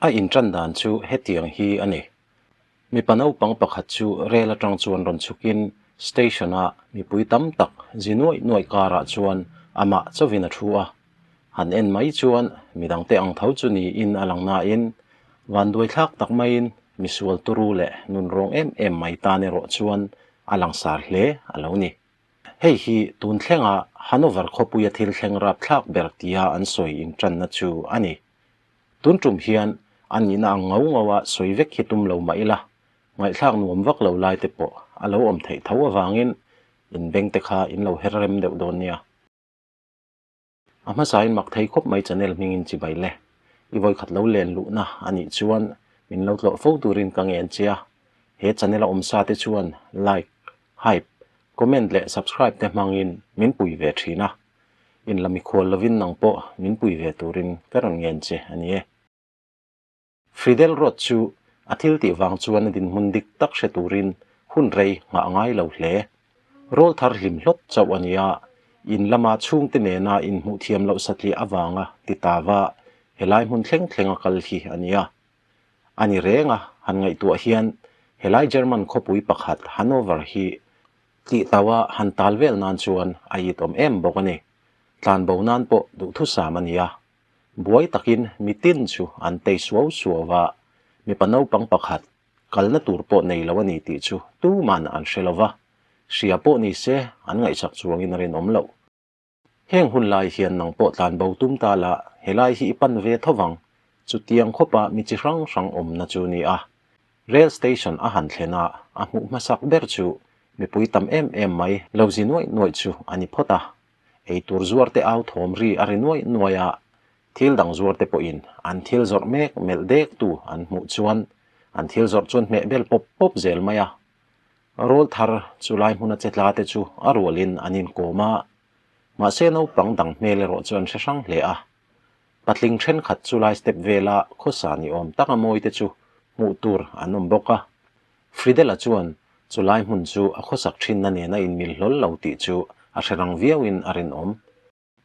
A inṭan dan chu hetiang hi a ni. Mipa naupang pakhat chu rel aṭang chuan rawn chhukin station-a mipui tam tak zi nuaih nuaih karah chuan amah chauhin a thu a. Han en mai chuan midangte ang tho chu niin a lang nain vanduaithlak tak maiin misual turu leh nunrawng em em mai tan erawh chuan a langsar hle a lo ni. Hei hi tun thlenga Hanover khawpuia thil thleng rapthlak ber tia an sawi inṭanna chu a ni. Tun tum hian a nihna ang ngau ngau a sawi vek hi tum lo mah ila, ngaihthlak nuam vak lo lai te pawh a lo awm theih tho avangin inbeng te kha in lo her rem deuh dawn nia. A hmasain mak thei khawp mai channel hmingin chibai le. I vawikhat lo len luhna a nih chuan min lo tlawh fo turin ka ngen che a, he channel a awm sa te chuan like, hype, comment leh subscribe te hmangin min pui ve thin a. In la mikhual lovin nang pawh min pui ve turin ka rawn ngen che a ni e. Fridel Roth chu a thil tih vang chuan a dinhmun dik tak hre turin hun rei nghah ngai lo hle. Rawl thar hlim hlawt chauh a ni a, in lama chhungte nena inhmuh thiam loh satliah avanga ti ta va helai hmun thleng thleng a kal hi a ni a. A ni reng a, han ngaihtuah hian helai German khawpui pakhat Hanover hi Tih tau a han tal vel nan chuan a it awm em bawk a ni. Tlan bo nan pawh duhthusam a ni a. Buai takin mitin chu an tei suau suau va, mipa naupang pakhat kalna tur pawh nei lo a ni tih chu tuman an hre lo va, hria pawh ni se an ngaihsak chuangin a rinawm loh. Heng hun lai hian nang pawh tlan bo tum ta la, helai hi i pan ve tho vang, chutiang khawpa mi chi hrang hrang awmna chu ni a. Rail station a han thlen a, a hmuh hmasak ber chu mipui tam em em mai lo zi nuaih nuaih chu a ni phawt a. Eitur zuar te au thawm ri a ri nuaih nuaih a, thil dang zuar te pawhin an thil zawrh mek melh dek tu an hmuh chuan an thil zawrh chuan hmeh bel pawp pawp zel mai a. Rawl thar chu lai hmuna che tla te chu a rualin an inkawm a, mahse naupang dang hmel erawh chu an hre hrang hle a. Patling thenkhat chu lai step vela khawsa ni awm taka mawi te chu hmuh tur an awm bawk a. Fridel-a chuan chu lai hmun chu a khawsak thinna nen a inmil hlawl lo tih chu a hre rang viauin a rinawm.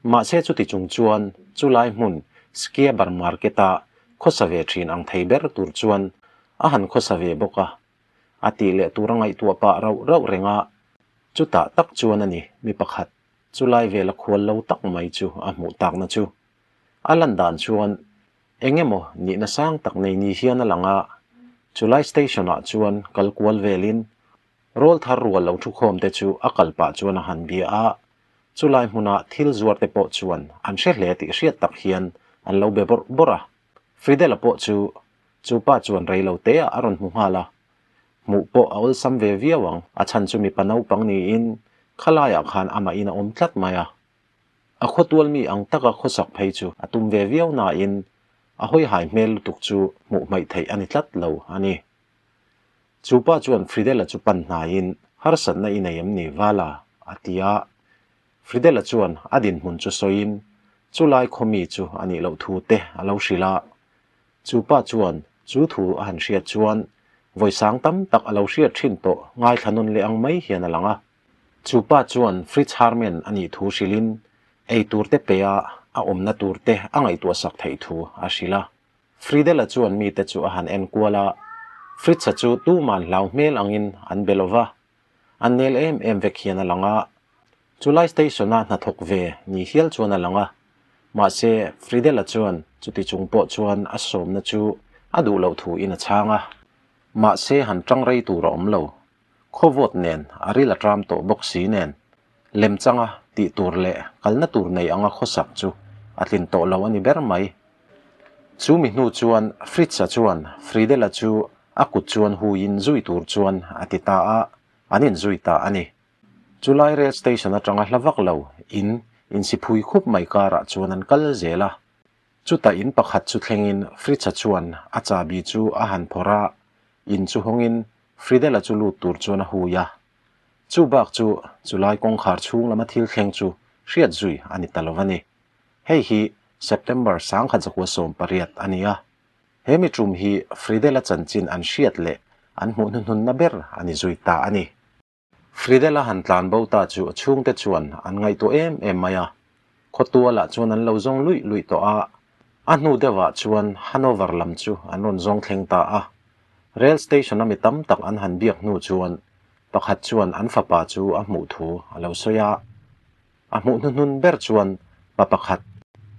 Mahse chuti chung chuan chu lai hmun Skiabar Market-a khawsa ve thin ang thei ber tur chuan a han khawsa ve bawk a. A tih leh tur a ngaihtuah pah rauh rauh reng a, chutah tak chuan a ni mi pakhat chu lai vela khual lo tak mai chu a hmuh takna chu. A lan dan chuan eng emaw nihna sang tak nei ni hian a lang a, chulai station-ah chuan kal kual velin Rawl thar rual lo thukhawm te chu a kal pah chuan a han bia a, chulai hmuna thil zuar te pawh chuan an hre hle tih hriat tak hian an lo be bawrh bawrh a. Fridel-a pawh chu chu pa chuan rei lo te ah a rawn hmu nghal a, hmuh pawh a awlsam ve viau ang, a chhan chu mipa naupang niin khalaiah khan amahin a awm tlat mai a. A khawtual mi ang taka khawsak phei chu a tum ve viau nain a hawihai hmel lutuk chu hmuh hmaih theih a ni tlat lo a ni. Chu pa chuan Fridel-a chu pan hnaiin, Harsatna i nei em ni, Vala? a ti a. Fridel-a chuan a dinhmun chu sawiin, chu lai khaw mi chu a nih loh thu te a lo hrilh a. Chu pa chuan chu thu a han hriat chuan vawi sang tam tak a lo hriat thin tawh ngaithla nawn leh ang mai hian a lang a. Chu pa chuan Fritz Harman a nih thu hrilhin, ei tur te pe a, a awmna tur te a ngaihtuahsak theih thu a hrilh a. Fridel-a chuan mite chu a han en kual a, Fritz-a chu tuman hlau hmel angin an be lo va, an nel em em vek hian a lang a. Chulai station-a hnathawk ve ni hial chuan a lang a, mahse Fridel-a chuan chuti chung pawh chuan a sawmna chu a duh loh thuin a chhang a. Mahse han tang rei tur a awm lo, Khawvawt nen a ril a tram tawh bawk si nen, lemchanga tih tur leh kalna tur nei anga khawsak chu a tlin tawh lo a ni ber mai. Chu mi hnu chuan Fritz-a chuan Friedel-a chu a kut chuan huiin zui tur chuan a ti ta a, an inzui ta a ni. Chulai rail station atanga hla vak lo in insiphui khup mai karah chuan an kal zel a. Chutah in pakhat chu thlengin Fritz-a chuan a chahbi chu a han phawrh a, in chu hawngin Fridel-a chu lut tur chuan a hui a. Chu bak chu chulai kawngkhar chhung lama thil thleng chu hriat zui a ni ta lo a ni. Hei hi September 1918 a ni a. He mi tum hi Fridel-a chanchin an hriat leh an hmuh hnuhnunna ber a ni zui ta a ni. Fridel-a han tlan bo ta chu a chhungte chuan an ngaihtuah em em mai a. Khawtualah chuan an lo zawng luih luih tawh a. A hnu deuhah chuan Hanover lam chu an rawn zawng thleng ta a. Rail station a mi tam tak an han biak hnu chuan pakhat chuan an fapa chu a hmuh thu a lo sawi a. A hmuh hnuhnun ber chuan pa pakhat,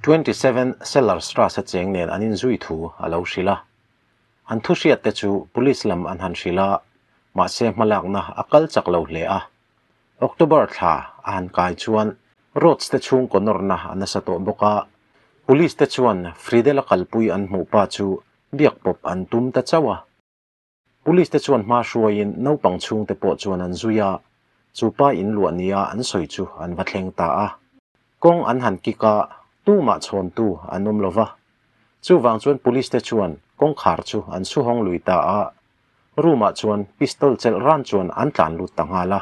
27 Sellerstrasse cheng nen an inzui thu a lo hrilh a. An thu hriat te chu police lam an han hrilh a, mahse hmalakna a kal chak lo hle a. October thla a han kai chuan Rhodes te chhungkaw nawrna a nasa tawh bawk a, police te chuan Friedel-a kalpui an hmuh pa chu biak pawp an tum ta chauh a. Police te chuan hma hruaiin naupang chhungte pawh chuan an zui a, chu pa in luah nia an sawi chu an va thleng ta a. Kawng an han kik a, tumah chhawntu an awm lo va. Chuvang chuan police te chuan kawngkhar chu an su hawng lui ta a, room ah chuan pistol chelh ran chuan an tlan lut ta nghal a.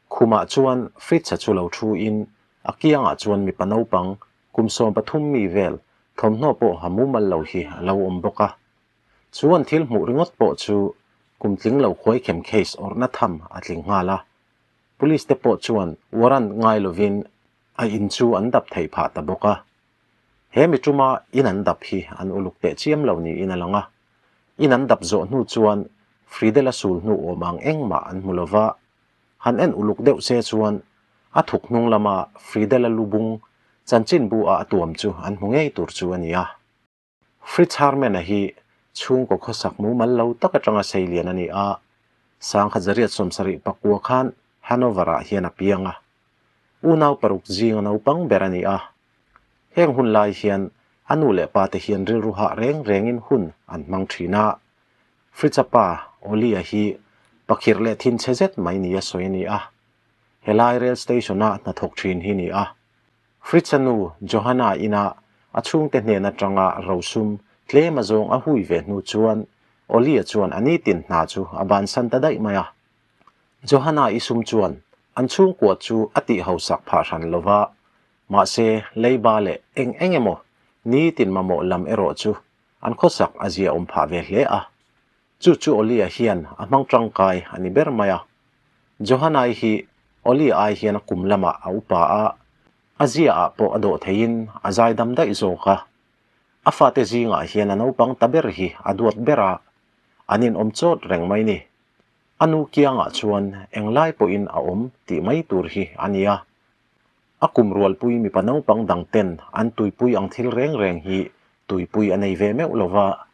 Khumah chuan Fritz-a chu lo thu in a kiangah chuan mipa naupang kum 13 mi vel thawmhnaw pawh ha mumal lo hi a lo awm bawk a. Chu an thil hmuh ringawt pawh chu kum tling lo khuaikhem case awrhna tham a tling nghal a. Police te pawh chuan warrant ngai lovin a in chu an dap theih phah ta bawk a. He mi tuma in an dap hi an uluk teh chiam lo niin a lang a. In an dap zawh hnu chuan Friedel-a sul hnu awm ang engmah an hmu lova, han en uluk deuh se chuan a thuk hnung lama Friedel-a lubung chanchinbu ah a tuam chu an hmu ngei tur chu a ni a. Fritz Harman-a hi chhungkaw khawsak mumal lo tak atanga seilian a ni a, 1779 khan Hanover-ah hian a piang a. Unau paruk zinga naupang ber a ni a. Heng hun lai hian a nu leh pa te hian rilru hah reng rengin hun an hmang thin a. Fritz-a pa Oli-a hi pakhirh leh thinchhe zet mai nia sawi a ni a. Helai rail station-a hnathawk thin hi ni a. Fritz-a nu Johanna ina a chhungte hnen atanga rosum tlem a zawng a hui ve hnu chuan Olia chuan a nitin hna chu a bansan ta daih mai a. Johanna i sum chuan an chhungkua chu a tih hausak phah hran lo va, mahse leiba leh eng eng emaw nitin mamawh lam erawh chu an khawsak a ziaawm phah ve hle a. Chu chu Olia hian a hmang tangkai a ni ber mai a. Johanai hi Olia ai hian a kum lamah a upa a, a ziaah pawh a dawh theiin a zaidam daih zawk a. A fate zingah hian a naupang ta ber hi a duat ber a, an inawm chawt reng mai ni. A nu kiangah chuan englai pawhin a awm tih mai tur hi a ni a. A kum rualpui mipa naupang dangten an tuipui ang thil reng reng hi tuipui a nei ve meuh lo va.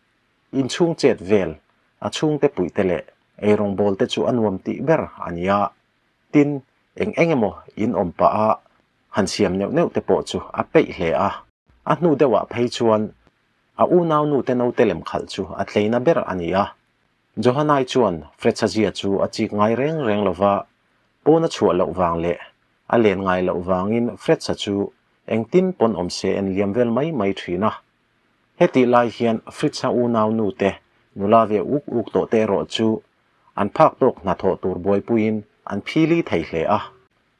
Inchhung chet vel, a chhungte puihte leh eirawngbawl te chu a nuam tih ber a ni a. Tin, eng eng emaw in awm pah a, han siam neuh neuh te pawh chu a peih hle a. A hnu deuhah phei chuan a unau nute naute lem khalh chu a tleina ber a ni a. Johannai chuan Fretchazia chu a chik ngai reng reng lo va, pawn a chhuah loh vang leh a len ngai loh vangin Fretcha chu engtin pawn awm se en liam vel mai mai thin a. Hetih lai hian Fritz-a unau nute nula ve uk uk tawh te erawh chu an phak tawk hnathawh tur buaipuiin an phili thei hle a.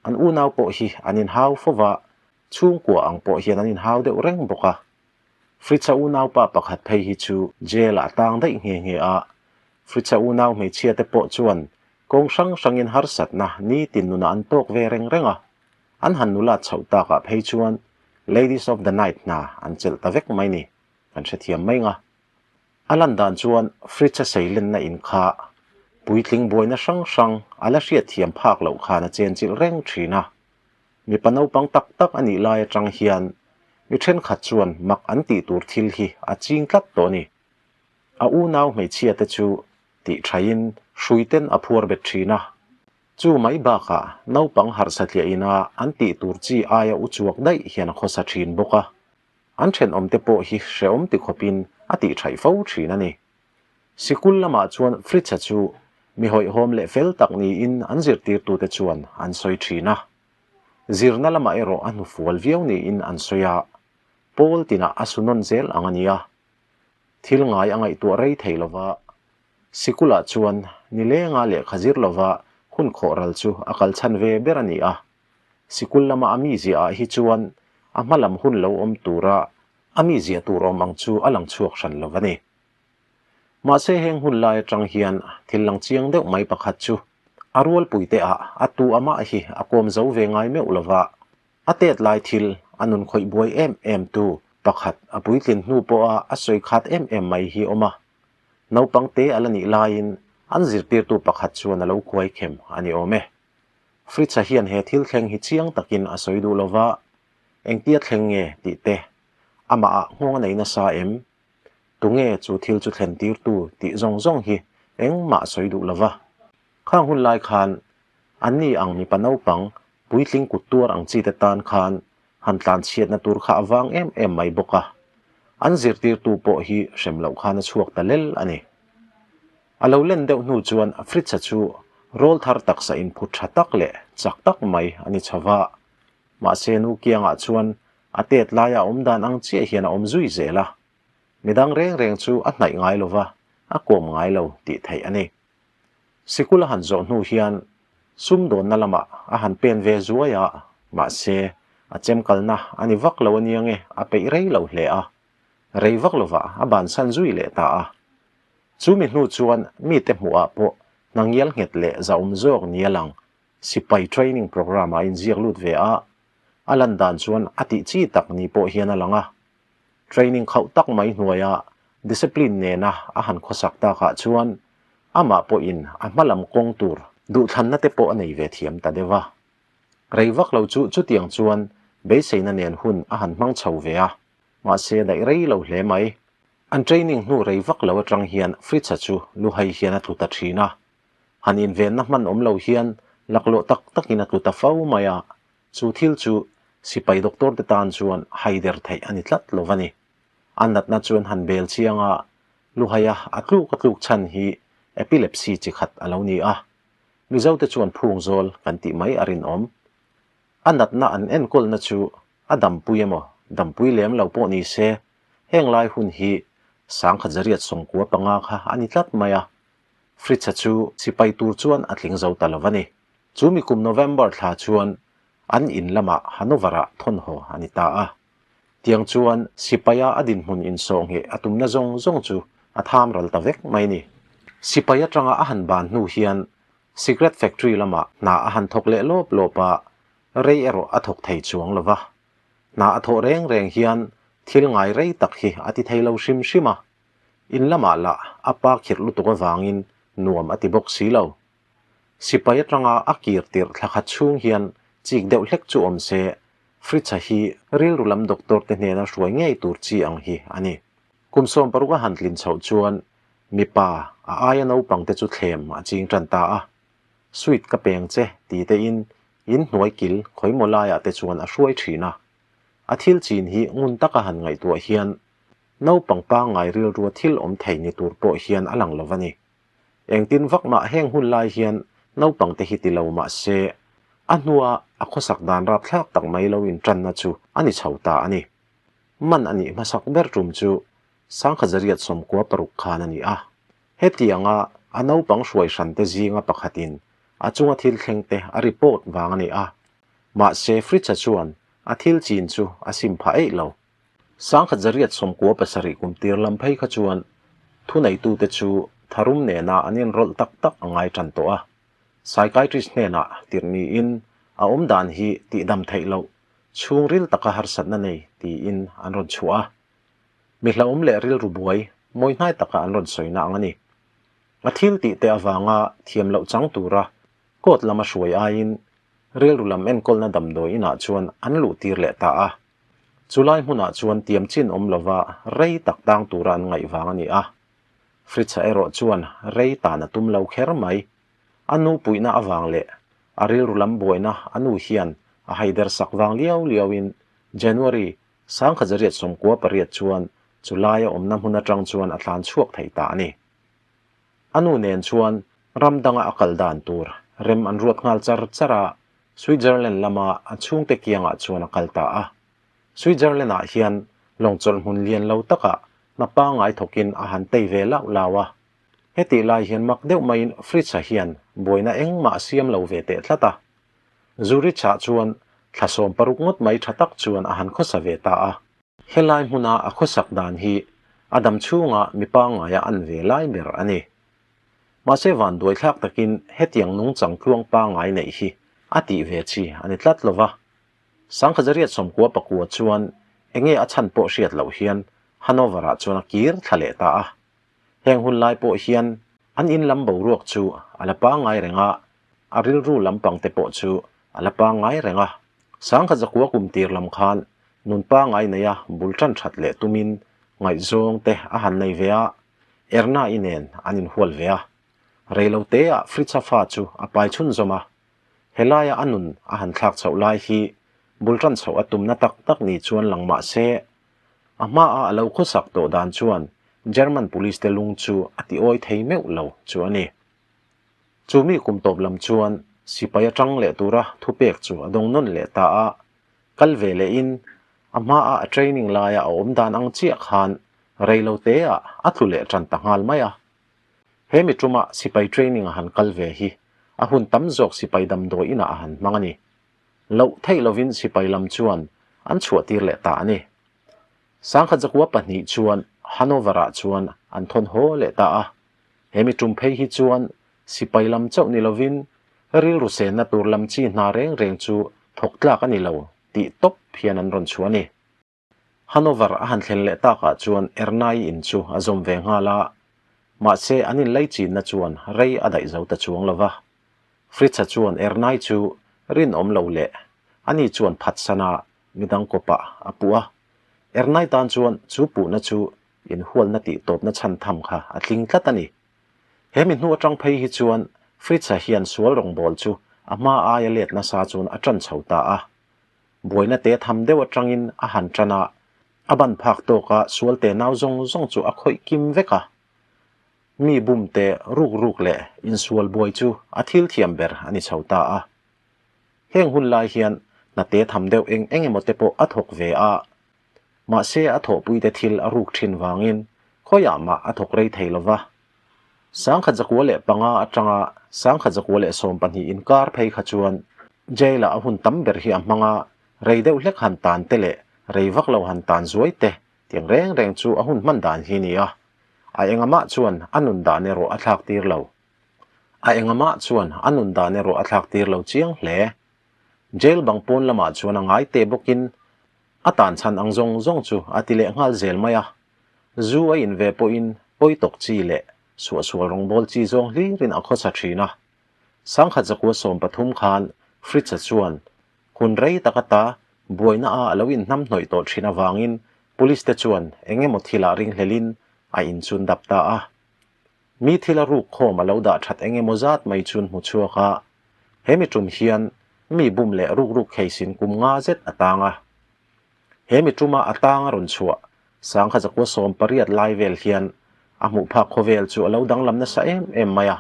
An unau pawh hi an inhau fo va, chhungkua ang pawh hian an inhau deuh reng bawk a. Fritz-a unaupa pakhat phei hi chu jail-ah a tang daih nghe nghe a. Fritz-a unau hmeichhia te pawh chuan kawng hrang hrangin harsatna nitin nunah an tawk ve reng reng a. An han nula chhoh takah phei chuan Ladies of the Night hna an chelh ta vek mai ni, kan hrethiam mai nga. A lan dan chuan Fritz-a seilenna in kha puitling buaina hrang hrang a la hriatthiam phak loh khan a chenchilh reng thin a. Mipa naupang tak tak a nih lai atang hian mi thenkhat chuan mak an tih tur thil hi a ching tlat tawh a ni. A unau hmeichhia te chu tih thain hruiten a phuar bet thin a. Chu mai bakah naupang harh satliah ina an tih tur chi aia u chuak daih hian a khawsa thin bawk a. An thenawmte pawh hi hrehawm ti khawpin a tih thaih fo thin a ni. Sikul lamah chuan Fritz-a chu mi hawihhawm leh fel tak niin an zirtirtute chuan an sawi thin a. Zirna lamah erawh a hnufual viau niin an sawi a, pawl tinah a su nawn zel ang a nia. Thil ngai a ngaihtuah rei thei lova, Sikulah chuan nilenga lehkha zir lova hun khawh ral chu a kal chhan ve ber a ni a. Sikul lama a mizia ah hi chuan a hma lam hun lo awm tura a mizia tur awm ang chu a lang chhuak hran lo a ni. Mahse heng hun lai atang hian thil lang chiang deuh mai pakhat chu a rualpuite ah a tu amah hi a kawm zo ve ngai meuh lova, a tet lai thil a nun khawih buai em em tu. Pakhat a puitlin hnu pawha a sawi khat em em mai hi awm a. Naupang te a la nih laiin an zirtirtu pakhat chuan a lo kuai khem a ni awm e. Fritz-a hian he thil thleng hi chiang takin a sawi duh lova, engtia thleng nge tih te, amahah nghawng a nei nasa em? Tunge chu thil chu thlen tirtu tih zawng zawng hi engmah a sawi duh lova. Khang hun lai khan anni ang mipa naupang puitling kut tuar ang chi te tan khan han tlan chhiatna tur kha a vang em em mai bawk a, an zirtirtu pawh hi hrem loh khan a chhuak ta lel a ni. A lo len deuh hnu chuan Fritz-a chu rawl thar taksa inphut tha tak leh chak tak mai a ni chho va, mahse nu kiangah chuan a tet laia a awm dan ang chiah hian a awm zui zel a, midang reng reng chu a hnaih ngai lo va, a kawm ngai lo tih theih a ni. Sikul a han zawh hnu hian sumdawnna lamah a han pen ve zuai a, mahse a chemkalna a ni vak lo aniang e, a peih rei lo hle a, rei vak lovah a bansan zui leh ta a. Chumi hnu chuan mite hmuhah pawh hna ngial nghet leh zahawm zawk ni a lang sipai training programme ah inziak lut ve a, a lan dan chuan a tih chi tak ni pawh hian a lang a. Training khauh tak mai hnuaia discipline nena a han khawsak takah chuan amah pawhin a hma lam kawng tur duhthlanna te pawh a nei ve thiam ta deuh a. Rei vak lo chu chutiang chuan beiseina nen hun a han hmang chho ve a, mahse daih rei lo hle mai. An training hnu rei vak lo atang hian Fritz-a chu luhai hian a tlu ta thin a. Han invenna hman awm lo hian laklawh tak takin a tlu ta fo mai a, Chu thil chu sipai doctor te tan chuan haider theih a ni tlat lo va ni. A natna chuan han bel chiang a, luhaia a tluk a tluk chhan hi epilepsy chi khat a lo ni a. Mizote chuan phung zawl kan tih mai a rinawm. A natna an enkawlna chu a dampui emaw dampui lem lo pawh ni se, heng lai hun hi 1995 kha a ni tlat mai a. Fritz-a chu sipai tur chuan a tling zo ta lo va ni. Chu mi kum November thla chuan an in lamah Hanover-ah thawnhaw a ni ta a. Tiang chuan sipaia a dinhmun insawh ngheh a tumna zawng zawng chu a tham ral ta vek mai ni. Sipai atanga a han ban hnu hian cigarette factory lamah hna a han thawk leh lawp lawp a, rei erawh a thawk thei chuang lo va. Hna a thawh reng reng hian thil ngai rei tak hi a ti thei lo hrim hrim a. In lamah lah a pa khirh lutuk avangin nuam a ti bawk si lo. Sipai atanga a kir tirh thla khat chhung hian chik deuh hlek chu awm se, Fritz-a hi rilru lam doctor te hnena hruai ngei tur chi ang hi a ni. Kum 60 a han tlin chhoh chuan mipa a aia naupang te chu thlem a ching tan ta a. Sweet ka peng che ti tein in hnuai kil khawimaw laiah te chuan a hruai thin a. A thil chin hi ngun taka han ngaihtuah hian naupang pangngai rilrua thil awm thei ni tur pawh hian a lang lo va ni. Engtin vak mah heng hun lai hian naupang te hi ti lo mah se, a hnua a khawsak dan rapthlak tak mai lo intanna chu a ni chho ta a ni. Man a nih hmasak ber tum chu 1996 khan a ni a. Hetianga a naupang hruai hran te zinga pakhatin a chunga thil thleng te a report vang a ni a. Mahse Fritz-a chuan a thil chin chu a sim phah eih lo. 1997 kum tir lam phei kha chuan thuneitute chu tharum nena an inrawlh tak tak a ngai tan tawh a. Psychiatrist hnenah tirh niin a awm dan hi tihdam theih loh chhungril taka harsatna nei tiin an rawn chhuah a. Mi hlauhawm leh rilru buai mawi hnai taka an rawn sawina ang a ni. A thil tih te avanga thiam loh chang tura court lama hruai aiin rilru lam enkawlna damdawi inah chuan an luh tir leh ta a. Chulai hmunah chuan tiam chin awm lova rei tak tang tura an ngaih vang a ni a. Fritz-a erawh chuan rei tan a tum lo kher mai. A nu puihna avang leh a rilru lam buaina a nu hian a haider sak vang liau liauin January 1998 chuan chulaia awmna hmun atang chuan a tlan chhuak thei ta a ni. A nu nen chuan ram danga a kal dan tur rem an ruat nghal char char a, Switzerland lama a chhungte kiangah chuan a kal ta a. Switzerland-ah hian lawng chawlh hmun lian lo takah hna pangngai thawkin a han tei ve lauh lauh a. Hetih lai hian mak deuh maiin Fritz-a hian buaina engmah a siam lo ve teh tlat a. Zurich-ah chuan thla 16 ngawt mai tha tak chuan a han khawsa ve ta a. Helai hmuna a khawsak dan hi a dam chhunga mi pangngaia an ve lai ber a ni. Mahse vanduai thlak takin hetiang nungchang tluang pangngai neih hi a tih ve chi a ni tlat lo va. 1999 chuan Enge a chhan pawh hriat loh hian Hanover-ah chuan a kir thla leh ta a. Heng hun lai pawh hian an in lam boruak chu a la pangngai reng a, a rilru lampang te pawh chu a la pangngai reng a. Sangkhat zakua kum tir lam khan nun pangngai neia bul tan that leh tumin ngaihzawng te a han nei ve a, Erna-i nen an inhual ve a. Reiloteah Fritz-a fa chu a pai chhunzawm a, Helaia a nun a han thlak chhoh lai hi bul tan chhoh a tumna tak tak ni chuan lang mah se, a hmaah a lo khawsak tawh dan chuan German police te lung chu a ti awi thei meuh lo chu a ni. Chu mi kum tawp lam chuan sipai atang leh tura thupek chu a dawng nawn leh ta a, kal ve lehin a hmaah a training laia a awm dan ang chiah khan reiloteah a tlu leh tan ta nghal mai a. He mi ṭuma sipai training a han kal ve hi a hun tam zawk sipai damdawi inah a han hmang a ni. Loh theih lovin sipai lam chuan an chhuah tir leh ta a ni. Sangkhat zakua pahnih chuan Hanover-ah chuan an thawn haw leh ta a. He mi ṭum phei hi chuan sipai lam chauh ni lovin rilru senna tur lam chi hna reng reng chu thawk tlak a ni lo tih tawp hian an rawn chhuah a ni. Hanover a han thlen leh takah chuan Ernai in chu a zawm ve nghal a, mahse an inlaichinna chuan rei a daih zo ta chuang lo va. Fritz-a chuan Ernai chu rinawm lo leh ani chuan phatsana midang kawpah a puh a. Ernai tan chuan chu puhna chu inhualna tih tawpna chhan tham kha a tling tlat a ni. He mi hnu atang phei hi chuan Fritz-a hian sual rawngbawl chu a hma aia let nasa chuan a tan chho ta a. Buaina te tham deuh atangin a han tan a, a ban phak tawka sual te nau zawng zawng chu a khawih kim vek a. Mi bum te ruk ruk leh insual buai chu a thil thiam ber a ni chho ta a. Heng hun lai hian hna te tham deuh eng eng emaw te pawh a thawk ve a, mahse a thawhpuite thil a ruk thin vangin khawiah mah a thawk rei thei lo va. 1905 atanga 1912 inkar phei kha chuan jail-ah a hun tam ber hi a hmang a, rei deuh hlek han tan te leh rei vak lo han tan zuai te tiang reng reng chu a hun hman dan hi a ni a. A engamah chuan a nun dan erawh a thlak tir lo. A engamah chuan a nun dan erawh a thlak tir lo chiang hle. Jail bang pawn lamah chuan a ngai teh bawkin a tan chhan ang zawng zawng chu a ti leh nghal zel mai a. Zu a in ve pawhin pawi tawk chi leh suahsual rawngbawl chi zawng hlirin a khawsa thin a. Sangkhat zakua 13 khan Fritz-a chuan hun rei tak ata buaina a a lo inhnamhnawih tawh thin avangin police te chuan eng emaw thilah ringhlelin a inchun dap ta a. Mi thil a ruk khawm a lo dah that eng emaw zat mai chun hmu chhuak a, he mi tum hian mi bum leh ruk ruk kheisin kum nga zet a tang a. He mi tuma a tang a rawn chhuah 1980 lai vel hian a hmuh phak khawvel chu a lo danglam nasa em em mai a.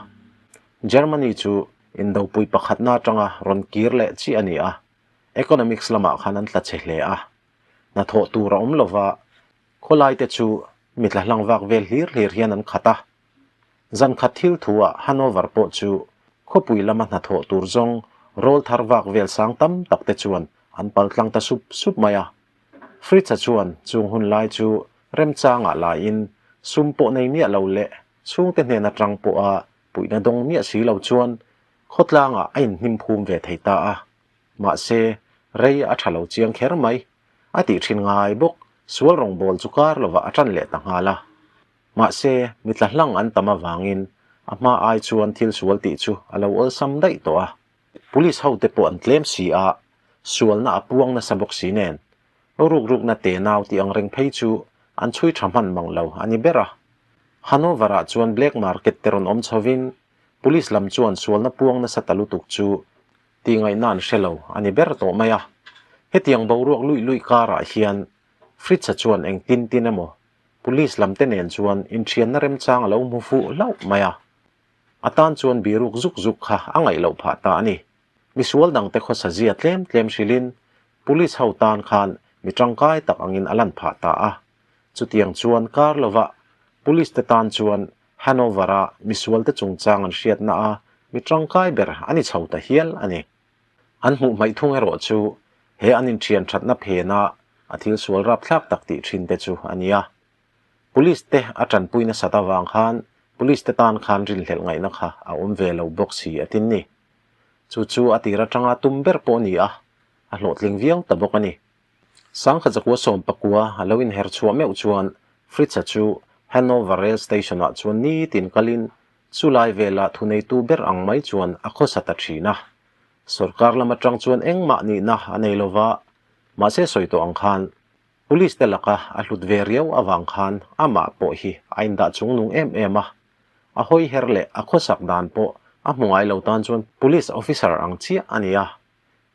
Germany chu indopui pakhatna atanga rawn kir leh chiah a ni a, economics lamah khan an tla chhe hle a. Hnathawh tur a awm lova, khawlaite chu mi tla hlang vak vel hlir hlir hian an khat a. Zan khat thil thu-ah Hanover pawh chu khawpui lama hnathawh tur zawng rawl thar vak vel sang tam tak te chuan an pal tlang ta sup sup mai a. Fritz-a chuan chung hun lai chu remchangah laiin sum pawh nei miah lo leh chhungte hnen atang pawha puihna dawng miah si lo chuan khawtlangah a inhnim phum ve thei ta a. Mahse, rei a tha lo chiang kher mai. A tih thin ngai bawk, sual rawngbawl chu kar lovah a tan leh ta nghal a. Mahse, mi tla hlang an tam avangin a hma ai chuan thil sual tih chu a lo awlsam daih tawh a. Police hote pawh an tlem si a, sualna a puang nasa bawk si nen, rukrukna te nau tih ang reng phei chu an chhui tha hman mang lo a ni ber a. Hanover-ah chuan black market te rawn awm chhovin police lam chuan sualna puang nasa ta lutuk chu tihngaihna an hre lo a ni ber tawh mai a. Hetiang boruak luih luih karah hian Fritz-a chuan engtin tin emaw Police lam te nen chuan inthianna remchang a lo hmu fuh hlauh mai a, a tan chuan biruk zuk zuk kha a ngaih loh phah ta a ni. Misual dangte khawsa zia tlem tlem hrilhin Police ho tan khan mi tangkai tak angin a lan phah ta a. Chutiang chuan kar lovah Police te tan chuan Hanover-a misual te chungchang an hriatna a mi tangkai ber a ni chho ta hial a ni. An hmuh hmaih thung erawh chu he an inthian thatna phena a thil sual rapthlak tak tih thin te chu a nia. Police te a tanpui nasat avang khan Police te tan khan rinhlelh ngaihna kha a awm ve lo bawk si a tin ni. Chu chu a tir atanga tum ber pawh a ni a, a hlawhtling viau ta bawk a ni. Sangkhat zakua 19 a lo inher chhuah meuh chuan Fritz-a chu Hanover Rail Station-ah chuan nitin kalin chulai vela thuneitu ber ang mai chuan a khawsa ta thin a. Sorkar lam atang chuan engmah nihna a nei lova, mahse sawi tawh ang khan Police te laka a hlut ve riau avang khan amah pawh hi a indah chungnung em em a. A hawi her leh a khawsak dan pawh a hmu ngai lo tan chuan Police Officer ang chiah a ni a.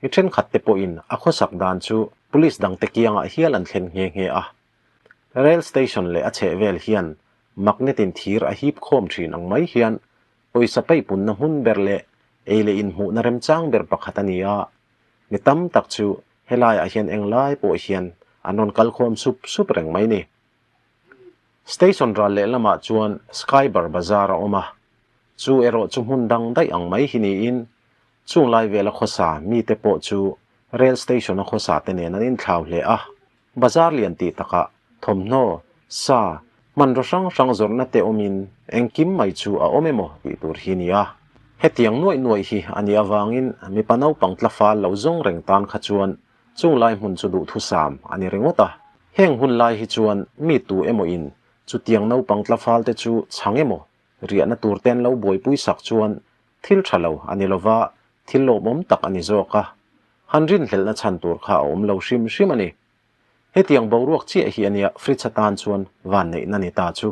Mi thenkhat te pawhin a khawsak dan chu Police dangte kiangah hial an thlen nghe nghe a. Rail Station leh a chhehvel hian magnet in thir a hip khawm thin ang mai hian pawisa peipunna hmun ber leh ei leh inhmuhna remchang ber pakhat a ni a. Mi tam tak chu helaiah hian englai pawh hian an rawn kal khawm sup sup reng mai ni. Station ral lehlamah chuan Skybar Bazar a awm a, chu erawh chu hmun dang daih ang mai hi niin chung lai vela khawsa mite pawh chu Rail Station a khawsa te nen an inthlau hle a. Bazar lian tih takah thawmhnaw, sa, hmanraw hrang hrang zawrhna te awmin engkim mai chu a awm emaw tih tur hi nia. Hetiang nuaih nuaih hi a nih avangin mipa naupang tla fal lo zawng reng tan kha chuan chung lai hmun chu duhthusam a ni ringawt a. Heng hun lai hi chuan mi tu emaw in chutiang naupang tla fal te chu chhang emaw riahna tur te an lo buaipui sak chuan thil tha lo a ni lova thil lawmawm tak a ni zawk a. Han rinhlelhna chhan tur kha a awm lo hrim hrim a ni. Hetiang boruak chiah hi a nia Fritz atan chuan vanneihna ni ta chu.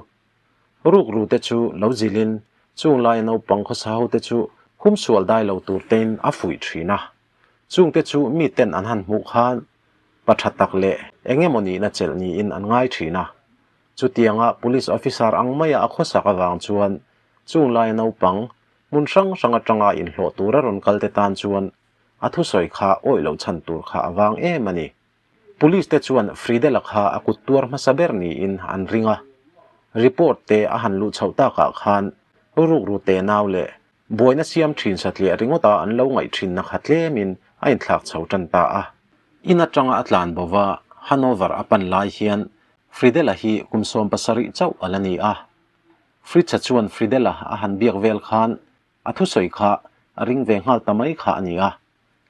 Rukru te chu lo zilhin chung laia naupang khawsa ho te chu humsual dai lo tur tein a fuih thin a. Chung te chu mi ten an han hmuh khan pa tha tak leh eng emaw nihna chelh niin an ngai thin a. Chutianga Police Officer ang maia a khawsak avang chuan chung laia naupang hmun hrang hrang atanga inhlawh tura rawn kal te tan chuan A thusawi kha awih loh chhan tur kha a vang em a ni. Police te chuan Fridel-a kha a kut tuar hmasa ber niin an ring a. Report te a han luh chhoh takah khan rukru te nau leh buaina siam thin satliah ringawta an lo ngaih thinna kha tlemin a inthlak chho tan ta a. In atanga a tlan bo va, Hanover a pan lai hian Fridel-a hi kum 70 chauh a la ni a. Fritz-a chuan Fridel-a a han biak vel khan A thusawi kha a ring ve nghal ta mai kha a ni a,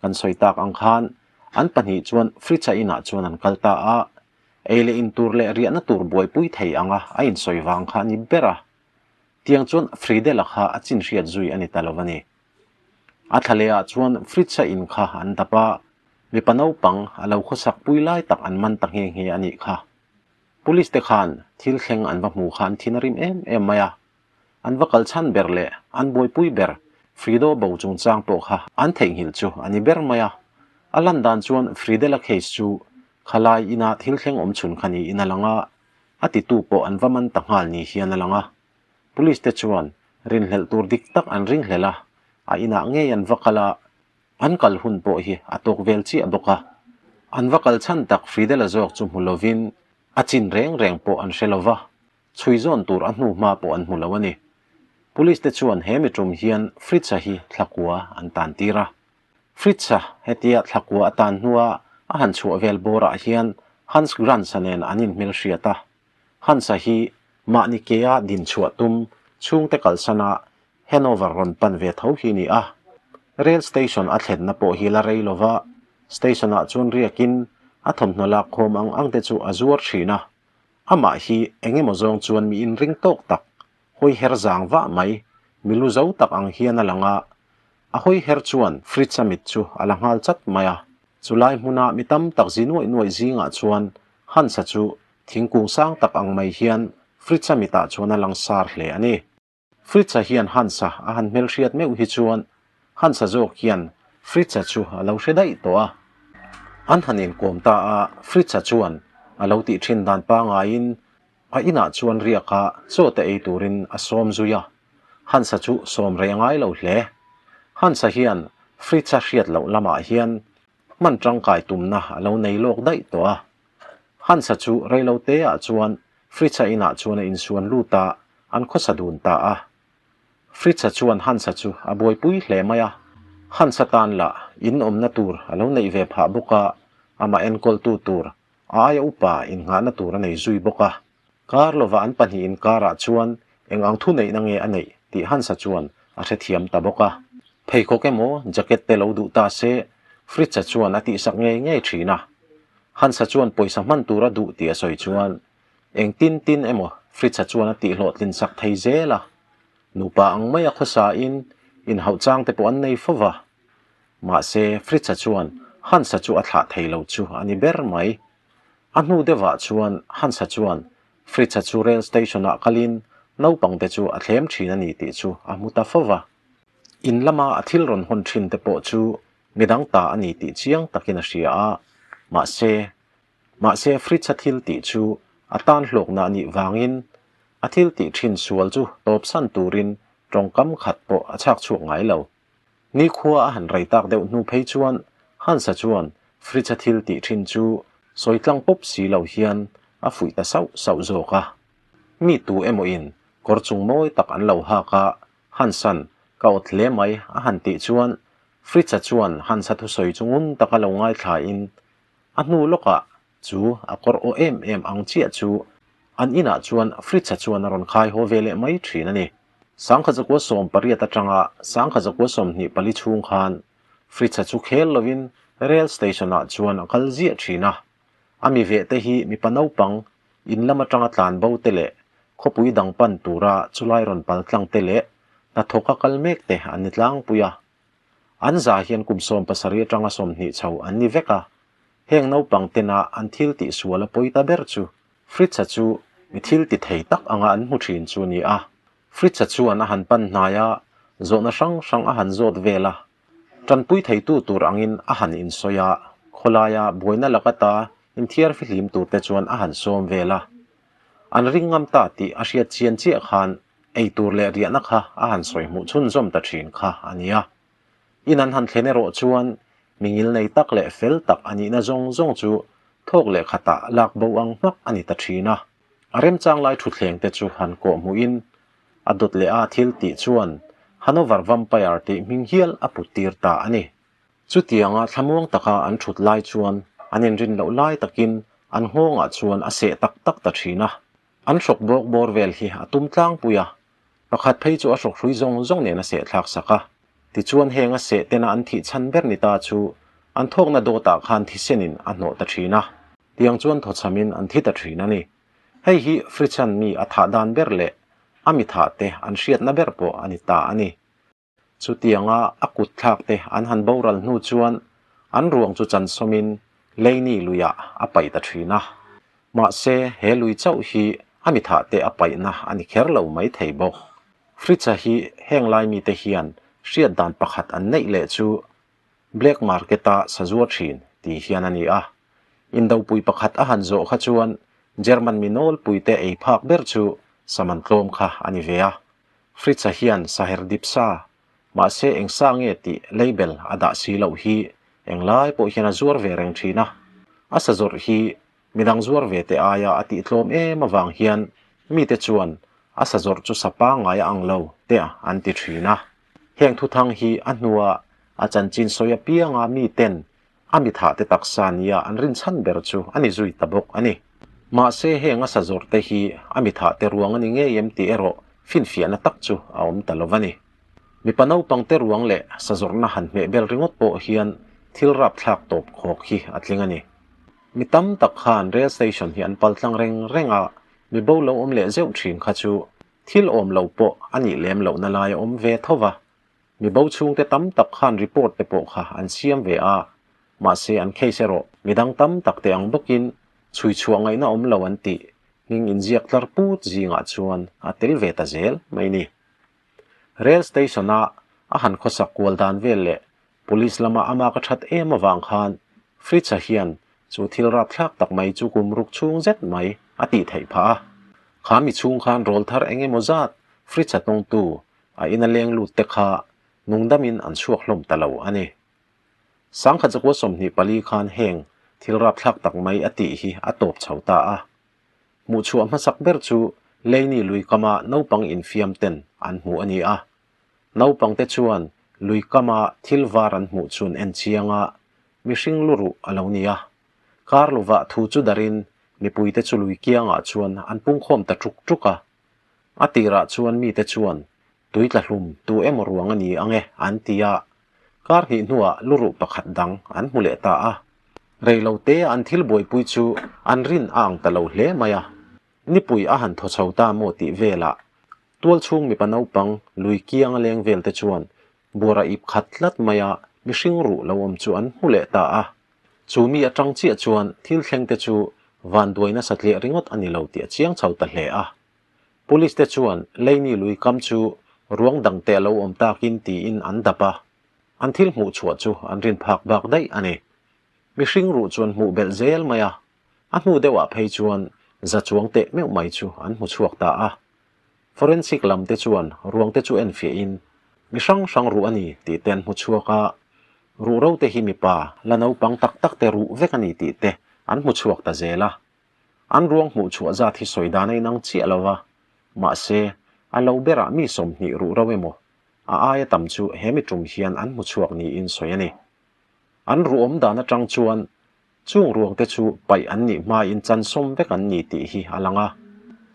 kan sawi tak ang khan an pahnih chuan Fritz-a inah chuan an kal ta a, ei leh in tur leh riahna tur buaipui thei anga a insawi vang kha a ni ber a. Tiang chuan Friedel-a kha a chin hriat zui a ni ta lo a ni. A thla lehah chuan Fritz-a in kha an dap a, mipa naupang a lo khawsak pui lai tak an man ta nghe nghe a nih kha. Police te khan thil thleng an va hmu kha an thin a rim em em mai a. An va kal chhan ber leh an buaipui ber Frido bo chungchang pawh kha an theihnghilh chu a ni ber mai a. A lan dan chuan Fridela case chu khalai ina thil thleng awm chhun kha niin a lang a, a titu pawh an va man ta nghal ni hian a lang a. Police te chuan rinhlelh tur dik tak an ringhlelh a, a inah ngei an va kal a, an kal hun pawh hi a tawk vel chiah bawk a. An va kal chhan tak Fridela zawk chu hmu lovin a chin reng reng pawh an hre lova. Chhui zawn tur a hnu hma pawh an hmu lo a ni. Police te chuan he mi tum hian Fritz-a hi thlakua an tan tir a. Fritz-a hetia thlakua a tan hnua a han chhuah vel bawrah hian Hans Grantz-a nen an inhmelhriat a. Hans-a hi mahni kea din chhuah tum chhungte kalsana Hanover rawn pan ve tho hi ni a. Rail station a thlenna pawh hi la rei lova, station-ah chuan riakin a thawmhnaw lak khawm ang ang te chu a zuar thin a. Amah hi eng emaw zawng chuan mi inring tawk tak, hawi her zang vah mai, mi lu zo tak ang hian a lang a. A hawi her chuan Fritz-a mit chu a la nghal chat mai a. Chulai hmuna mi tam tak zi nuaih nuaih zingah chuan Hans-a chu thingkung sang tak ang mai hian Fritz-a mitah chuan a langsar hle a ni. Fritz-a hian Hans-a a han hmelhriat meuh hi chuan Hans-a zawk hian Fritz-a chu a lo hre daih tawh a. An han inkawm ta a, Fritz-a chuan a lo tih thin dan pangaiin a inah chuan riaka chaw te ei turin a sawm zui a. Hans-a chu sawm rei a ngai lo hle. Hans-a hian Fritz-a hriat loh lamah hian hman tangkai tumna a lo nei lawk daih tawh a. Hans-a chu reiloteah chuan Fritz-a inah chuan a insuan lut a, an khawsa dun ta a. Fritz-a chuan Hans-a chu a buaipui hle mai a. Hans-a tan lah in awmna tur a lo neih ve phah bawk a, amah enkawltu tur a aia upa innghahna tur a nei zui bawk a. Kar lova an pahnih inkarah chuan eng ang thu neihna nge a neih tih Hans-a chuan a hrethiam ta bawk a. Pheikhawk emaw jacket te lo duh ta se, Fritz-a chuan a tihsak ngei ngei thin a. Hans-a chuan pawisa hman tur a duh tih a sawi chuan engtin tin emaw Fritz-a chuan a tihhlawhtlin sak thei zel a. Nupa ang maia khawsain inhauh chang te pawh an nei fo va. Mahse, Fritz-a chuan Hans-a chu a thlah thei lo chu a ni ber mai. A hnu deuhah chuan Hans-a chuan Fritz-a chu rail station-ah kalin naupangte chu a thlem thin a ni tih chu a hmu ta fo va. In lama a thil rawn hawn thin te pawh chu midang ta a ni tih chiang takin a hria a, mahse, mahse Fritz-a thil tih chu a tan hlawkna a nih vangin a thil tih thin sual chu tawpsan turin tawngkam khat pawh a chhak chhuak ngai lo. Nikhua a han rei tak deuh hnu phei chuan Hans-a chuan Fritz-a thil tih thin chu sawi tlang pawp si lo hian a fuih ta sauh sauh zawk a. Mi tu emaw in kawr chung mawi tak an lo hak a, Hans-a'n ka awt hle mai a han tih chuan Fritz-a chuan Hans-a thusawi chu ngun taka lo ngaithlain a hnu lawkah chu a kawr aw em em ang chiah chu an inah chuan Fritz-a chuan a rawn khai haw ve leh mai thin a ni. Sangkhazakua 18 atanga Sangkhazakua 24 chhung khan Fritz-a chu khel lovin rail station-ah chuan a kal ziah thin a. A mi veh te hi mipa naupang in lam atanga tlan bo te leh khawpui dang pan tura chulai rawn pal tlang te leh hnathawka kal mek te an ni tlangpui a. An za hian kum 17 atanga 20 chho an ni vek a. Heng naupang tena an thil tih sual a pawi ta ber chu Fritz-a chu mi thil ti thei tak anga an hmu thin chu a ni a. Fritz-a chuan a han pan hnai a, zawhna hrang hrang a han zawt vel a. Tanpui theitu tur angin a han insawi a, khawlaia buaina laka ta inthiar fihlim turte chuan a han sawm vel a. An ring ngam ta tih a hriat chian chiah khan ei tur leh riahna kha a han sawi hmuh chhunzawm ta thin kha a ni a. In an han thlen erawh chuan mi ngil nei tak leh fel tak a nihna zawng zawng chu thawk leh khatah lak bo ang hmak a ni ta thin a. A remchang lai thutthleng te chu han kawh hmuhin a dawt leh a thil tih chuan Hanover Vampire tih hming hial a put tir ta a ni. Chutianga thlamuang taka an thut lai chuan an inrin loh lai takin an nghawngah chuan a seh tak tak ta thin a. An hrawk bawk bawr vel hi a tum tlangpui a, pakhat phei chu a hrawk hrui zawng zawng nen a seh thlak sak a. Tichuan heng a seh tena an thih chhan ber ni ta chu an thawkna dawtah khan thisenin a hnawh ta thin a. Tiang chuan thawchhamin an thi ta thin a ni. Hei hi Fritz-a'n mi a thah dan ber leh a mi thah te an hriatna ber pawh a ni ta a ni. Chutianga a kut thlak te an han boral hnu chuan an ruang chu chansawmin Leini luiah a paih ta thin a. Mahse, he lui chauh hi a mi thah te a paihna a ni kher lo mai thei bawk. Fritz-a hi heng lai mite hian hriat dan pakhat an neih leh chu Black market-a sazuar thin tih hian a ni a. Indopui pakhat a han zawh kha chuan German mi nawlpuite ei phak ber chu saman tlawm kha a ni ve a. Fritz-a hian saher dip sa, mahse eng sa nge tih label a dah si loh hi englai pawh hian a zuar ve reng thin a. A sa zawrh hi midang zuar ve te aia a tih tlawm em avang hian mite chuan a sa zawrh chu sa pangngai a ang lo te an ti thin a. Heng thuthang hi a hnua a chanchin sawi apianga miten A mi thah te taksa nia an rinchhan ber chu a ni zui ta bawk a ni. Mahse heng a sazawrh te hi a mi thah te ruang a ni ngei em tih erawh finfiahna tak chu a awm ta lo a ni. Mipa naupang te ruang leh sazawrhna han hmeh bel ringawt pawh hian thil rapthlak tawp khawk hi a tling a ni. Mi tam tak khan rail station hi an pal tlang reng reng a, mi bo lo awm leh zeuh thin kha chu thil awm lo pawh a nih lem lohna lai a awm ve tho va. Mi bo chhungte tam tak khan report te pawh kha an siam ve a, mahse an case erawh midang tam tak te ang bawkin chhui chhuah ngaihna awm lo an tih hming inziak tlar put zingah chuan a tel ve ta zel mai ni. Rail station a a han khawsak kual dan vel leh police lama ama ka that em avang khan Fritz-a hian chu thil rapthlak tak mai chu kum ruk chhung zet mai a tih theih phah a. Kha mi chhung khan rawl thar eng emaw zat Fritz-a tawngtu A ina leng lut te kha nungdamin an chhuak hlawm ta lo a ni. Sangkhat zakua 24 khan heng thil rapthlak tak mai a tih hi a tawp chho ta a. Hmuhchhuah hmasak ber chu Leini lui kama naupang infiam ten an hmuh a ni a. Naupang te chuan lui kama thil var an hmuh chun en chiang a, mihring lu ruh a lo ni a. Kar lovah thu chu darin mipuite chu lui kiangah chuan an pungkhawm ta ṭuk ṭuk a. A tirah chuan mite chuan, Tui tla hlum tu emaw ruang a ni ang e, an ti a. Kar hnih hnuah luruh pakhat dang an hmu leh ta a. Reilotea an thil buaipui chu an rin a ang ta lo hle mai a. Nipui a han thaw chho ta maw tih velah tualchhung mipa naupang lui kianga leng vel te chuan buara ip khat tlat maia mihring ruh lo awm chu an hmu leh ta a. Chu mi atang chiah chuan thil thleng te chu vanduai nasa tliah ringawt a ni lo tih a chiang chho ta hle a. Police te chuan Leini lui kam chu ruang dang te a lo awm takin tiin an dap a. An thil hmuh chhuah chu an rin phak bak daih a ni. Mihring ruh chuan hmuh belh zel mai a, a hnu deuhah phei chuan za chuang teh meuh mai chu an hmu chhuak ta a. Forensic lam te chuan ruang te chu enfiahin mi hrang hrang ruh a ni tih te an hmu chhuak a, ruh ro te hi mipa la naupang tak tak te ruh vek a ni tih te an hmu chhuak ta zel a. An ruang hmuh chhuah zat hi sawi dan a inang chiah lo va, mahse a lo berah mi 20 ruh ro emaw a aia tam chu he mi tum hian an hmu chhuak niin sawi a ni. An ruh awm dan atang chuan chung ruang te chu paih an nih hmain chansawm vek an ni tih hi a lang a.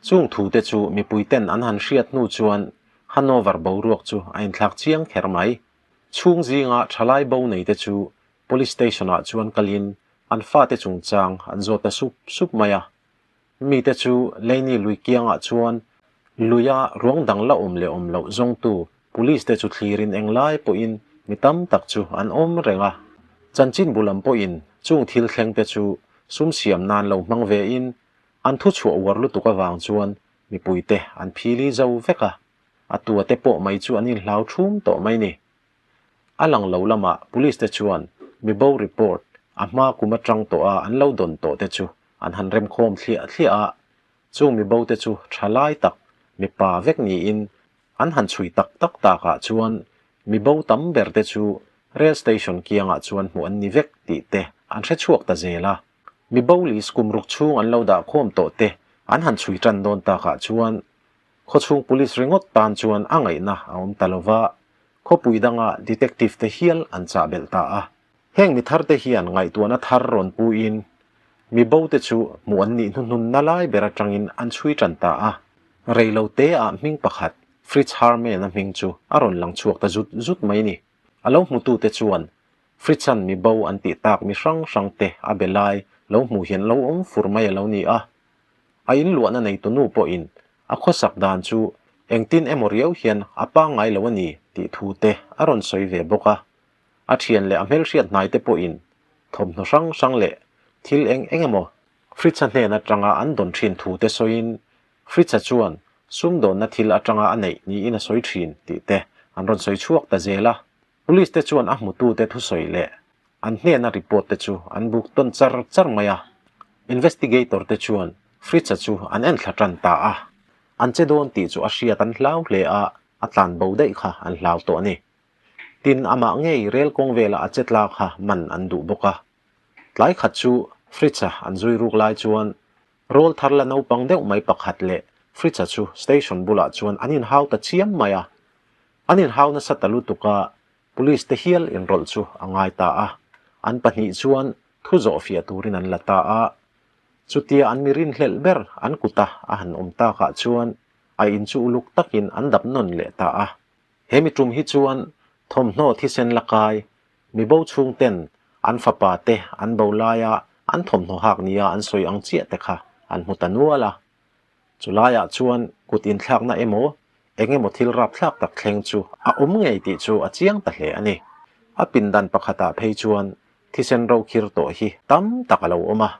Chung thu te chu mipui ten an han hriat hnu chuan Hanover boruak chu a inthlak chiang kher mai. Chhung zinga thalai bo nei te chu Police Station ah chuan kalin an fate chungchang an zawt ta sup sup mai a. Mite chu Leini lui kiangah chuan luia ruang dang la awm leh awm loh zawngtu Police te chu thlirin englai pawhin mi tam tak chu an awm reng a. Chanchinbu lam pawhin chung thil thleng te chu sum siam nan lo hmang vein an thuchhuah uar lutuk avang chuan mipuite an phili zo vek a, a tua te pawh mai chu an inhlau thum tawh mai ni. A lang lo lamah Police te chuan mibo report a hma kum atang tawh a an lo dawn tawh te chu an han remkhawm thliah thliah a, chung mibo te chu tha lai tak mipa vek niin an han chhui tak tak takah chuan mibo tam ber te chu rail station kiangah chuan hmuh an ni vek tih te an hre chhuak ta zel a. Mibo list kum ruk chhung an lo dahkhawm tawh te an han chhui tan dawn takah chuan Khawchhung police ringawt tan chuan a ngaihna a awm ta lova, khawpui danga detective te hial an chah belh ta a. Heng mi thar te hian ngaihtuahna thar rawn puin mi bo te chu hmuh an nih hnuhnunna lai ber atangin an chhui tan ta a. Reilo te ah hming pakhat, Fritz Harman-a hming chu a rawn lang chhuak ta zut zut mai ni. A lo hmutute chuan Fritz-a'n mi bo an tih tak mi hrang hrang te a be lai lo hmuh hian lo awm fur mai a lo ni a. A inluahna neitu nu pawhin a khawsak dan chu engtin emaw riau hian a pangngai lo a ni tih thu te a rawn sawi ve bawk a. A thian leh a hmelhriat hnai te pawhin thawmhnaw hrang hrang leh thil eng eng emaw Fritz-a hnen atanga an dawn thin thu te sawiin Fritz-a chuan sumdawnna thil atanga a neih niin a sawi thin tih te an rawn sawi chhuak ta zel a. Police te chuan a hmutute thusawi leh an hnena report te chu an buk tawn char char mai a. Investigator te chuan Fritz-a chu an enthla tan ta a. An che dawn tih chu a hriat an hlau hle a, a tlan bo daih kha an hlau tawh a ni. Tin, amah ngei rel kawng vela a che tla kha man an duh bawk a. Tlai khat chu Fritz-a an zui ruk lai chuan rawl thar la naupang deuh mai pakhat leh Fritz-a chu station bulah chuan an inhau ta chiam mai a. An inhau nasa ta lutuk a, Police te hial inrawlh chu a ngai ta a, an pahnih chuan thu zawh fiah turin an la ta a. Chutia an mi rinhlelh ber an kuta a han awm takah chuan a in chu uluk takin an dap nawn leh ta a. He mi tum hi chuan thawmhnaw thisen la kai, mi bo chhung ten an fapa te an bo laia an thawmhnaw hak nia an sawi ang chiah te kha an hmu ta nual a. Chulaiah chuan kut inthlakna emaw eng emaw thil rapthlak tak thleng chu a awm ngei tih chu a chiang ta hle a ni. A pindan pakhatah phei chuan thisen ro khir tawh hi tam tak a lo awm a.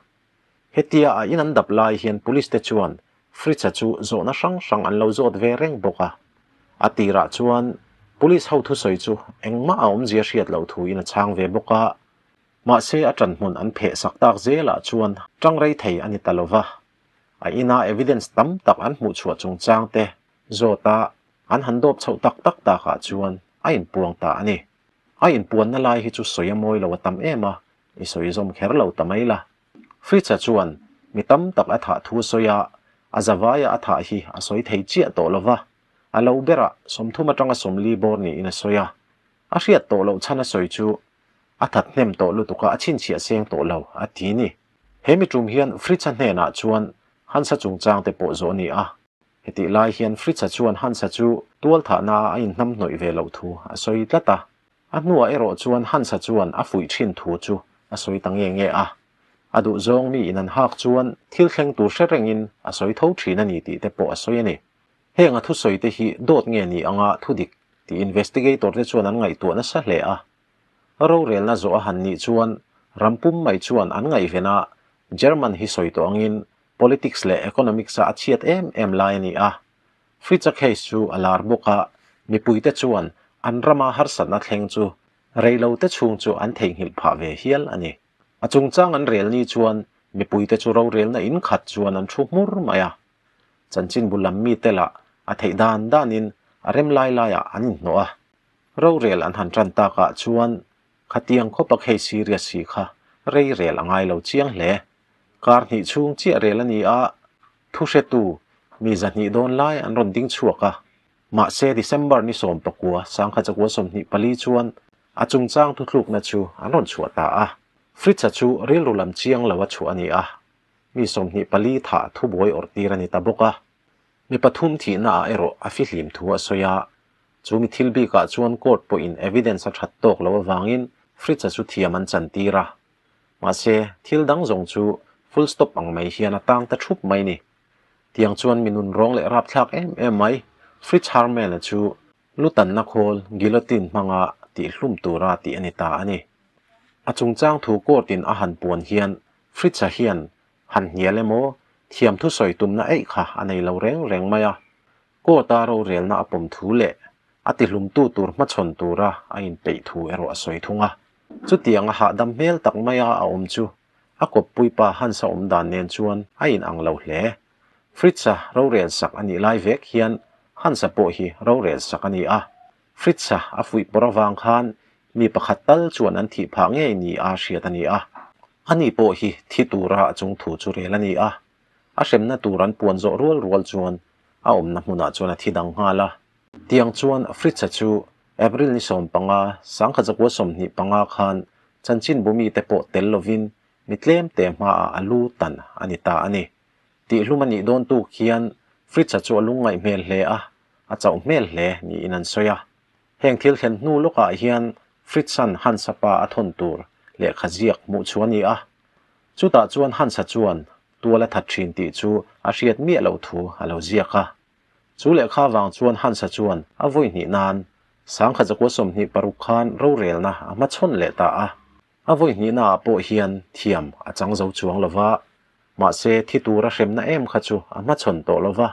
Hetia a in an dap lai hian police te chuan Fritz-a chu zawhna hrang hrang an lo zawt ve reng bawk a. A tirah chuan police ho thusawi chu engmah a awmzia hriat loh thuin a chhang ve bawk a. Mahse a ṭanhmun an pheh sak tak zelah chuan ṭang rei thei a ni ta lo va. A ina evidence tam tak an hmuh chhuah chungchang te zawt a an han dawp chhoh tak tak takah chuan a inpuang ta a ni. A inpuanna lai hi chu sawi a mawi lo a tam em a, i sawi zawm kher lo ta mai la. Fritz-a chuan mi tam tak a thah thu a sawi a, a zavaia a thah hi a sawi thei chiah tawh lo va, a lo berah 30 atanga 40 bawr niin a sawi a. A hriat tawh loh chhan a sawi chu a that hnem tawh lutuk a, a chhinchhiah seng tawh lo a ti ni. He mi tum hian Fritz-a hnenah chuan Hans-a chungchang te pawh zawh a ni a. Hetih lai hian Fritz-a chuan Hans-a chu tualthahna a inhnamhnawih ve loh thu a sawi tlat a. A hnuah erawh chuan Hans-a chuan a fuih thin thu chu a sawi ta nge nge a. A duhzawng mi in an hak chuan thil thleng tur hre rengin a sawi tho thin a ni tih te pawh a sawi a ni. Heng a thusawi te hi dawt nge ni anga thudik tih investigator te chuan an ngaihtuah nasa hle a. Rorelna zawh a han nih chuan ram pum mai chuan an ngaihven a, German hi sawi tawh angin politics leh economics ah a chhiat em em lai a ni a. Fritz-a case chu a lar bawk a, mipuite chuan an rama harsatna thleng chu reilote chhung chu an theihnghilh phah ve hial a ni. A chungchang an rel ni chuan mipuite chu rorelna in khat chuan an thu hmur mai a. Chanchin bu lam mite lah a theih dan danin a rem lai laiah an inhnawh a. Rorel an han tan takah chuan khatiang khawpa khei serious si kha rei rel a ngai lo chiang hle. Kar hnih chhung chiah rel a ni a, thuhretu mi zahnih dawn lai an rawn ding chhuak a. Mahse December ni 19 sangkhat 24 chuan a chungchang thuthlukna chu an rawn chhuah ta a. Fritz-a chu rilru lam chiang lo a chhuah a ni a, mi 24 thah thubuai awrh tir a ni ta bawk a. Mi pathum thihna ah erawh a fihlim thu a sawi a, chu mi thil bikah chuan court pawhin evidence a that tawk loh avangin Fritz-a chu thiam an chan tir a. Mahse, thil dang zawng chu full stop ang mai hian a tang ta thup mai ni. Tiang chuan mi nun rawng leh rapthlak em em mai Fritz Harman-a chu lutanna khawl guillotine hmanga tihhlum tura tih a ni ta a ni. A chungchang thu court-in a han puan hian Fritz-a hian han hnial emaw thiam thusawi tumna eih kha a nei lo reng reng mai a. Court-a rorelna a pawm thu leh a tihlumtu tur hmachhawn tura a inpeih thu erawh a sawi thung a. Chutiang a hahdam hmel tak maia a awm chu a kawppui pa Hans-a awm dan nen chuan a inang lo hle. Fritz-a rorel sak a nih lai vek hian Hans-a pawh hi rorel sak a ni a. Fritz-a a fuih pawr avang khan mi pakhat tal chuan an thih phah ngei ni a hriat a ni a. Ani pawh hi thi tura a chung thu chu rel a ni a. A hremna tur an puan zawh rual rual chuan a awmna hmunah chuan a thi dang nghal a. Tiang chuan Fritz-a chu April ni 15, 1925 khan chanchinbu mite pawh tel lovin mi tlemte hmaah a lu tan a ni ta a ni. Tihlum a nih dawn tuk hian Fritz-a chu a lungngaih hmel hle a, a chauh hmel hle niin an sawi a. Heng thil thlen hnu lawkah hian Fritz-a'n Hans-a pa a thawn tur lehkha ziak hmuh chu a ni a. Chutah chuan Hans-a chuan tual a that thin tih chu a hriat miah loh thu a lo ziak a. Chu lehkha vang chuan Hans-a chuan a vawi hnih nan 1926 khan rorelna a hmachhawn leh ta a. A vawi hnihnaah pawh hian thiam a chang zo chuang lo va, mahse thi tura hremna em kha chu a hmachhawn tawh lo va.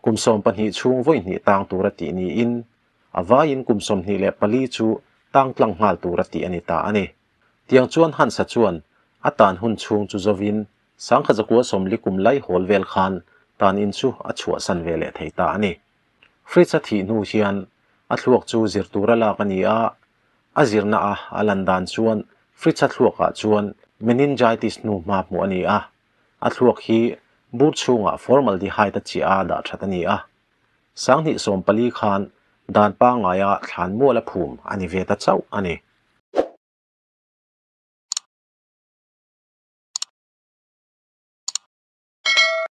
Kum 12 chhung vawi hnih tang tura tih niin a vaiin kum 24 chu tang tlang nghal tura tih a ni ta a ni. Tiang chuan Hans-a chuan a tan hun chhung chu zovin 1940 kum lai hawl vel khan tan in chu a chhuahsan ve leh thei ta a ni. Fritz-a thih hnu hian a thluak chu zir tura lak a ni a, a zirna a a lan dan chuan Fritz-a thluakah chuan meningitis hnu hma hmuh a ni a, a thluak hi bur chhungah formaldehyde a chiah a dah that a ni a. 2014 khan dan pangngaia thlan mual a phum a ni ve ta chauh a ni.